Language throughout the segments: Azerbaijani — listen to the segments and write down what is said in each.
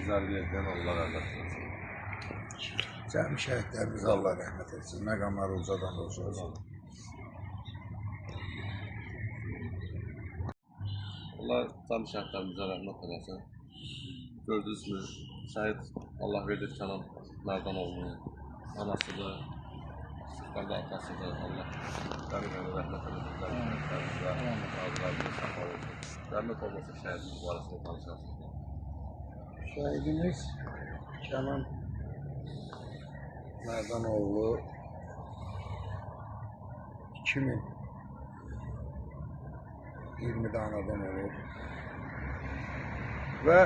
157-dən Allah rəhmət eləsin. Cəmi şəhidlərimizə Allah rəhmət etsin. Məqamları ucadan olsun. Allah cəmi şəhidlərimizə rəhmət eləsin. Gördünüzmü? Şəhid Allah verir Kənan Mərdanoğlunun anasıdır, sıxqanda atasıdır. Allah cəmi rəhmət eləsin. Cəmi şəhidlərimizə, qazilərimizə şəfa olsun. Rəhmət olmasa şəhidimiz barəsində danışarsınız. Şəhidimiz Kənan Mərdanoğlu 2020-də anadan olub və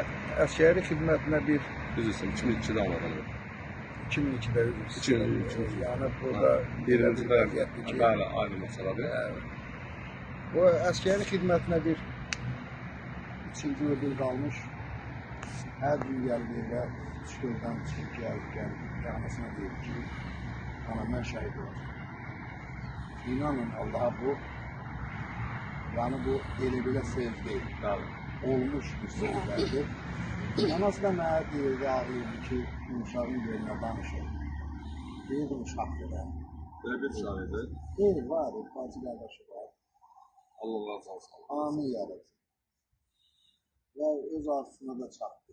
əsgəri xidmətinə bir Düz istəyirəm, 2002-də anadan olub. 2002-də üzr istəyirəm. 2002. Yəni burada Birinci bir də, vəziyyətdir ki, bəli, ayrı məsələdir. Bu əsgəri xidmətinə bir 3 il bir qalmış. Hər gün gəldi evə, 3-4-dən çıxıb gəlib, anasına deyir ki, ana mən şəhid olacağam. İnanın Allaha bu, yəni bu elə belə söz deyil. Bəli. Olmuş bir sözlərdir. Anası da mənə deyirdi, ağlayırdı ki, uşağın yerinə danışır. Deyirdim, uşaqdır da. Belə bir uşaq idi. Deyir, var, bacı qardaşı var. Allah razı olsun. Amin ya Rabbi. Və öz arzusuna da çatdı.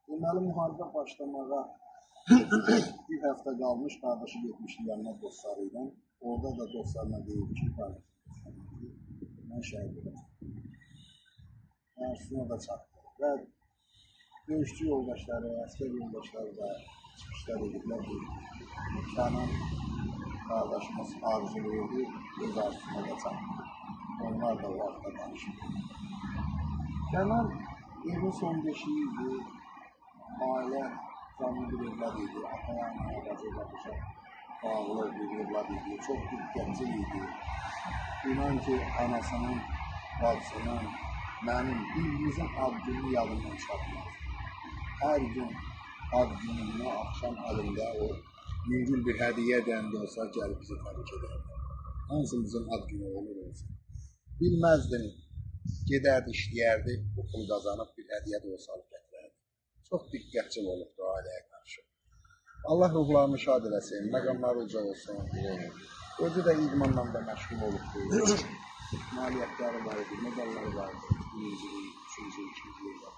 Deməli, müharibə başlamağa bir həftə qalmış, qardaşı getmişdi yanına dostları ilə. Orada da dostlarına deyir ki, qardaşım, mən şəhid olacağam. Arzusuna da çatdı. Və döyüşçü yoldaşları, əsgər yoldaşları da çıxışlar ediblər ki, Kənan qardaşımız arzulayırdı, öz arzusuna da çatdı. Onlar da o haqda danışır. Kənan evin son beşiyi idi, ailə canlı bir övlad idi, ataya, anaya, bacı, qardaşa bağlı bir övlad idi, çox diqqətçil idi. İnan ki, anasının, bacısının, mənim birimizin ad gününü yadından çıxartmaz. Hər gün ad gününü axşam əlində o yüngül bir hədiyyə də olsa gəlib bizi təbrik edərdi. Hansımızın ad günü olur olsun. Bilməzdim, gedərdi, işləyərdi, bu pul qazanıb bir hədiyyə də olsa alıb gətirərdi. Çox diqqətçil olubdu ailəyə qarşı. Allah ruhlarını şad eləsin, məqamları uca olsun. Özü də idmanla da məşğul olubdu. Nailiyyətləri var idi, medalları var idi. Birinci, üçüncü, ikinci yerdə.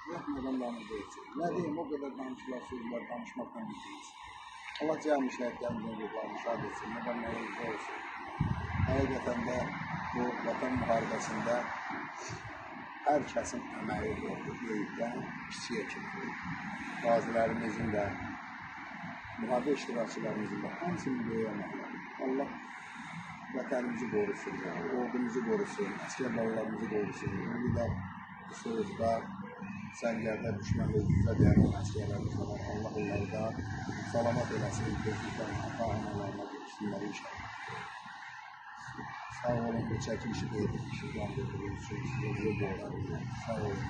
Allah məqamlarını versin. Nə deyim, o qədər danışılar, sözlər danışmaqla bitməz. Allah cəmi şəhidlərimizin ruhlarını şad etsin, məqamları uca olsun. Həqiqətən də bu vətən müharibəsində hər kəsin əməyi oldu, böyükdən kiçiyə kimi. Qazilərimizin də, müharibə iştirakçılarımızın da hamısının böyük əməkləri. Allah vətənimizi qorusun, ordumuzu qorusun, əsgər balalarımızı qorusun. İndi də bu soyuqda, səngərdə düşmənlə üz-üzə dayanan əsgərlərimiz də var. Allah onları da salamat eləsin, tezliklə ata analarına qovuşsunlar inşallah. Sağ olun, bu çəkilişi də edib, işıqlandırdığınız üçün sizə borcluyum. Sağ olun.